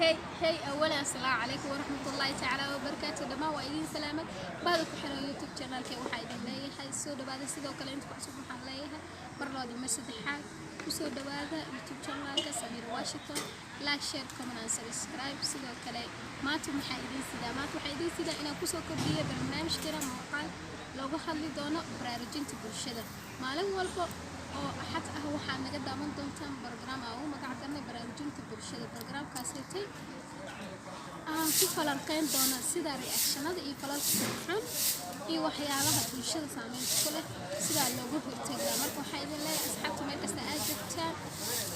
Hey hey, awalan assalaamu calaykum waraxmatullaahi tacaala wabarakaatu. Dhammaan waa idiin salaamay bahda ku xiran YouTube channelka. Waxaa idin leeyahay soo dhawaada. Sidoo kale inta ku cusub waxaan leeyahay mar labaad iyo mar saddexaad kusoo dhawaada YouTube channelka Samir Washington. Like, share, comment and subscribe. Sidoo kale maanta maxaa idiin sidaa? Maanta waxaa idiin sidaa inaan kusoo kordhiyo barnaamijkeena muuqaal looga hadli doono baraarujinta bulshada. Maalin walba oo Axad ah waxaad naga daawan doontaan program aan ugu magac darnay baraarujinta bulshada. Programkaasitay aan ku falanqeyn doono sida reactionada iyo falalka xun iyo waxyaabaha bulshada saameynta ku leh sidaa looga hortagaa. Marka waxaa idin leeyahay, asxaabta meel kasta aad joogtaan,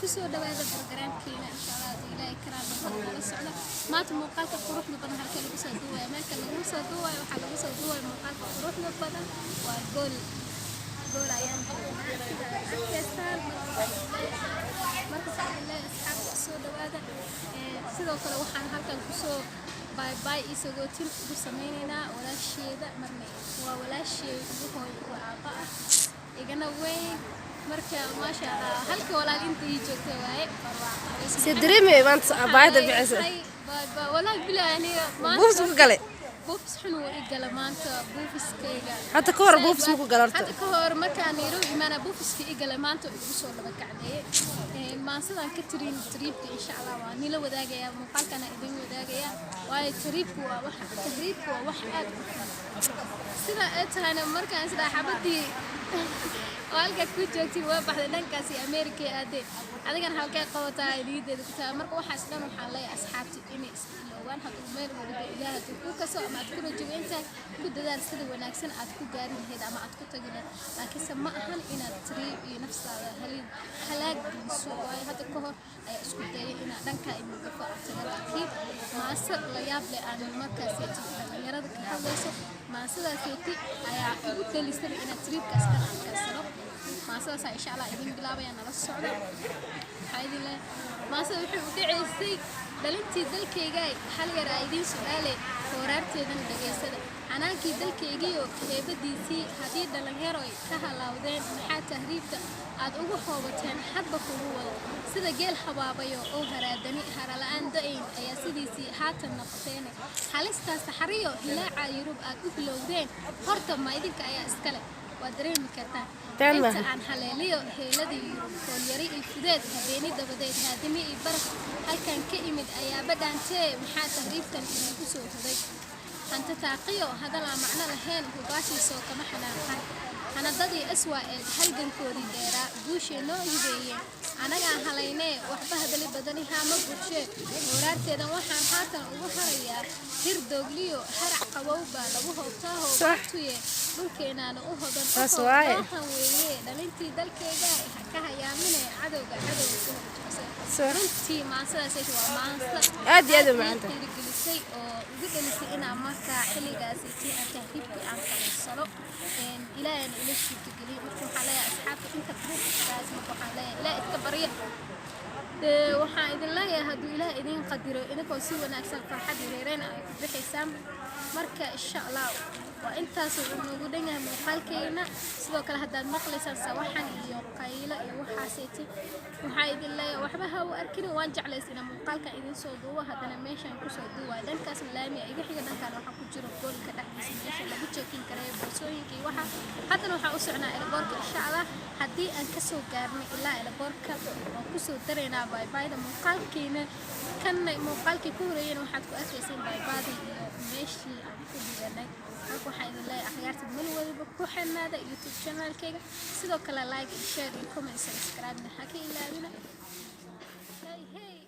kusoo dhawaada programkeena. Insha Allah haddii Ilaahay karaan noqdo, nala socda. Maanta muuqaalka quruxda badan halkee lagu soo duwaya? Meelka lagu soo duwayo, waxaa lagu soo duwaya muuqaalka quruxda badan waa gool. Gool ayaan joognaa sida aad arkaysaan. Marka waxaa idin leeyahay, asxaabta, soo dhawaada. Sidoo kale waxaan halkan kusoo bye bye iyo sagootin ugu sameyneynaa walaasheeda. Marna waa walaasheeda ugu hooyo ugu aabba ah, igana weyn. Marka maasha Allah, halka walaal inta ii joogta waaye Barwaaqo. Si dareemay maanta abaayada bixisa? Bye bye, walaal bilaa aniga maanta Buufis ku galay. Buufis xun wuu i gala maanta, buufiskayga. Hadda ka hor buufis ma ku gala horta? Hadda ka hor markaan Nairobi imaana buufiska i gala, maanta igu soo laba kacdeeye. Maansadaan ka tirin tahriibka, insha Allah waa nila wadaagaya, muuqaalkana idin wadaagaya, waayo tahriibku waa wax, tahriibku waa wax aad u xun. Sida ay tahayna markaan isdhaa xabadii oo halka ku joogtay waa baxday, dhankaasi America aadee, adigana halkee qabataa niyadeeda ku tahay. Marka waxaas dhan waxaan leeyahay asxaabta inay iska iloobaan. Hadduu meel waliba Ilaah hadduu kuu kaso ama aad ku rajabo intahay, ku dadaal sida wanaagsan aad ku gaari lahayd ama aad ku tagi lahayd, laakiinse ma ahan inaad tahriib iyo naftaada halin halaag geliso. Waayo hadda ka hor ayaa isku dayay inaa dhankaa imugafo aad taga, laakiin maase la yaab leh aan markaaseti dhalinyarada ka hadlayso, maasadaaseti ayaa igu dhelisaba inaad tahriibkaas dhan aan kansalo. Maasadaasaa insha Allah idin bilaabaya, nala socda. Waxaa idin leeyahay, maasada waxay u dhacaysay: dhalintii dalkayga, hal yar aa idiin su-aale, hooraarteedana dhageysada. Xanaankii dalkaygiiyo heebadiisii haddii dhallinyaroy ka halaawdeen, maxaa tahriibka aad ugu hoobateen hadba kugu wada? Sida geel habaabayo oo haraadani harala-aan da-ayn ayaa sidiisii haatan noqoteene. Halistaas saxariyo hilaaca Yurub aad u bilowdeen, horta ma idinka ayaa iskale? Waa dareemi kartaa. Been maaha. Inta aan haleeliyo heeladii Yurub, hoolyari iyo fudeed, habeeni dabadeed, haadimi iyo baraf halkan ka imid ayaaba dhaantee, maxaa tahriibtan idinku soo hoday? Hanta taaqiyo hadal aan macno lahayn hubaashiisoo kama xanaaqan. Hanadadii Israel halgankoodii dheeraa guushay noo hibeeyeen, anagaa halaynee. Waxba hadali badanihaa ma bulshee. Hooraarteedan waxaan haatan ugu harayaa: hir doogliyo harac qabow baa lagu hoobtaa hoobaatuye, dhulkeenaana u hodan. Saas waaye. Waxaan weeye dhalintii dalkayga, ha ka hayaamine cadowga, cadowga ku horjoogsan. Runtii maansadaas waa maansa Aad iyo aad u ii macaan tahay. dhiirigelisay oo igu dhalisay inaan markaa xilligaasi tii aan tahriibkii aan kalaysano, Ilaahayna ila suurtageliyey. Marka waxaan leeyahay asxaabta inta buufiskaas, marka waxaan leeyahay Ilaah iska barya. Dee waxaan idin leeyahay, hadduu Ilaah idiin qadiro, idinkoo si wanaagsan farxad iyo reereen ay ku bixaysaan. Marka insha Allah waa intaas uu noogu dhan yahay muuqaalkeena. Sidoo kale haddaad maqlaysaan sawaxan iyo qaylo iyo waxaaseeti, waxaa idin leeyahay waxba ha u arkin. Waan jeclays inaan muuqaalkan idin soo duubo, haddana meeshaan kusoo duuwayo. Dhankaasna laamiga iga xiga, dhankaan waxaa ku jiro goolka dhexdiisa meesha lagu checking kareeyo boorsooyinka iyo waxa. Haddana waxaan u socnaa airportka. Insha Allah haddii aan kasoo gaarnay ilaa airportka, waan kusoo daraynaa bye byda muuqaalkiina. Kanna muuqaalkii ku horeeyana waxaad ku arkayseen bye byda iyo meeshii aan ku dhiganay. Marka waxaan idin leeyahay, akhyaarta meel waliba ku xirnaada YouTube channelkayga. Sidoo kale like iyo share iyo comment, subscribe-na ha ka ilaawina. Hey hey.